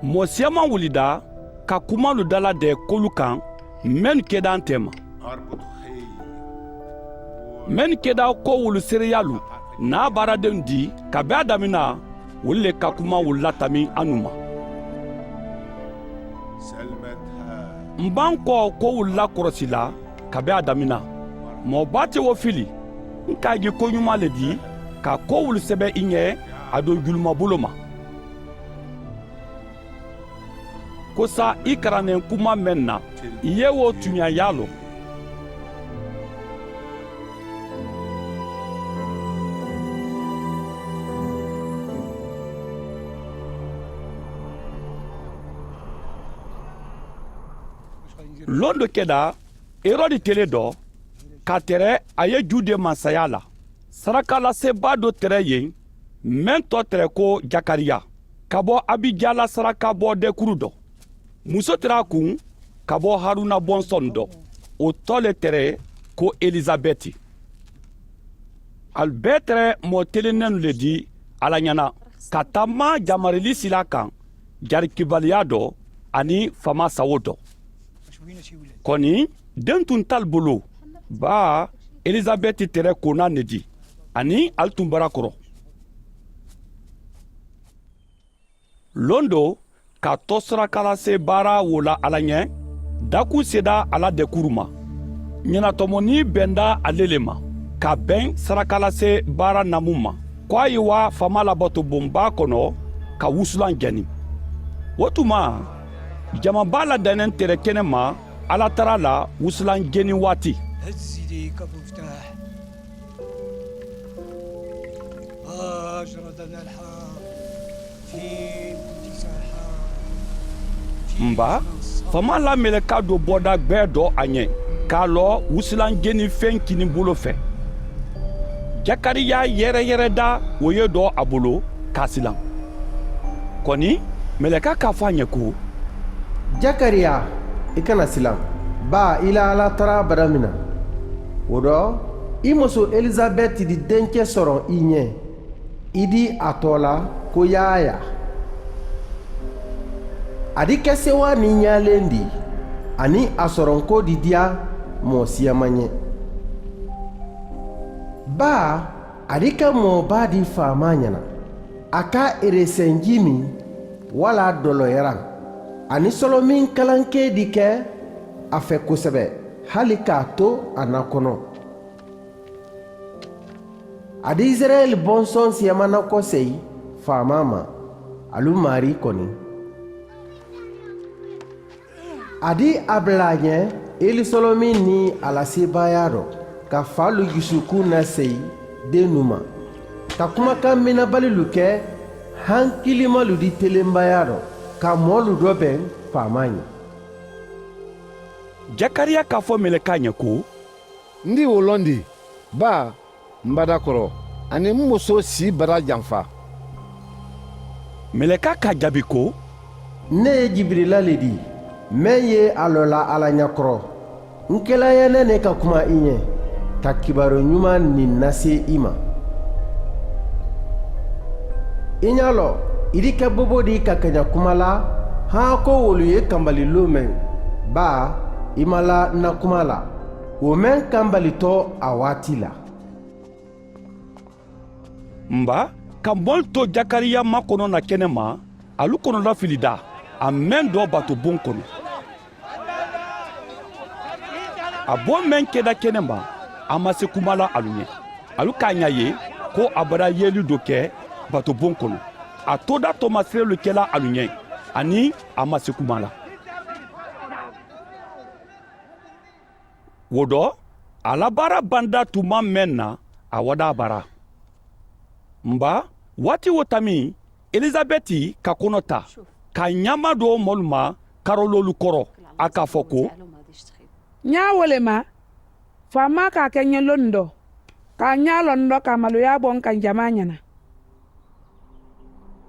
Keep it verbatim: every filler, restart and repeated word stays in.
Moo siyamaa wulida ka kumaalu dala dee koolu kaŋ mennu keda nte ma. Mennu keda kowolu seereyaalu naa baaradenw di ka be a damina wolu le ka kuma wolu latamin a numa. M baŋ ko kowolu la korosi la ka be a damina. Moo baa te wo fili n ka a je koɲumaa le di ka kowolu sebe i ɲe a do juluma bolo ma. Kosa i karaneŋ kuma meŋ na i ye wo tuɲa ye a loŋ. Londo keda herodi tele do ka tere a ye jude mansaya la. Sarakalase baa do tere yen meŋ to tere ko jakariya ka bo abijala saraka bo dekuru do. Muso tere a kuŋ ka bo haruna bonsonu do. O to le tere ko elizabeti. Ali bee tere moo telenenu le di alla ɲana ka tamma jamarili sila kaŋ jarikibaliya do aniŋ famaa sawo do. Koni dentuntaalu bulu baa elizabeti tere koona ne di aniŋ ali tun barakoro. Londo ka to sarakalase baara wo la alla ɲe dakuu seeda alla dekuru ma. Ɲanatomonin benda ale le ma ka beŋ sarakalase baara namu ma ko a ye waa faama la batobonbaa kono ka wusulan jani. Wo tuma jama baa la daneŋ tere kene ma alla tara la wusulan jeni waati. N ba, faama la meleka do boda gbee do a ɲe ka a loo wusulan jeni feŋ kini bolo fe. Jakariya yereyereda wo ye do a bolo ka a silaŋ. Koni meleka ka a fo a ɲe ko, jakariya, i kana silaŋ, baa i la alla tara badamina. Wo do i muso elizabeti di denke soroŋ i ɲe. I di a too la ko yaaya. A di ke sewaa niŋ ɲaalendi aniŋ a soronko di diya moo siyama ɲe. Baa a di ke moo baa di faamaa ɲana. A ka eresenji miŋ walla doloyeraŋ aniŋ solomiŋ kalankee di ke a fe kosebe hali ka a to a na kono. A di isirayeli bonsoŋ siyamana ko seyi faamaa ma. Alu maarii koni. A di a bula a ɲe elisolomiŋ niŋ a la seebaayaa do ka faalu jusukuŋ na seyi dennu ma ka kumakaŋ minabalilu ke hankilimalu di telembayaa do ka moolu do beŋ faamaa ɲe. Jakariya ka a fo melekaa ɲe ko, n di wo londi baa m bada koro aniŋ m muso sii bada janfa. Melekaa ka a jaabi ko, n ne ye jibirila le di meŋ ye a lola alla ɲakoro. N kelayaana ne ka kuma i ɲe ka kibaaroo ɲumaa niŋ nase i ma. I ɲaa loo i di ke bobo di ka kaɲa kuma la haako wolu ye kambali loo meŋ baa i ma la n na kuma la wo meŋ kambali to a waati la. N ba, ka moolu to jakariya makono na kene ma, alu kono lafili daa a meŋ doo bato boŋ kono. A boo meŋ keda kene ma a ma se kuma la alu ɲe. Alu ka a ɲaa ye ko a bada yeeli do ke bato boŋ kono. A toda tomasirelu kela alu ɲe aniŋ a ma se kuma la. Wo do a la baara banta tuma meŋ na a wada a bara. N ba, waati wo tamiŋ elisabeti ka kono taa ka a ɲaama do moolu ma karooloolu koro a ka a fo ko, ŋa wo le ma faamaa ka a ke ǹ ye londo ka a ŋa londo ka a maluyaa bo ǹ kaŋ jamaa ŋa na.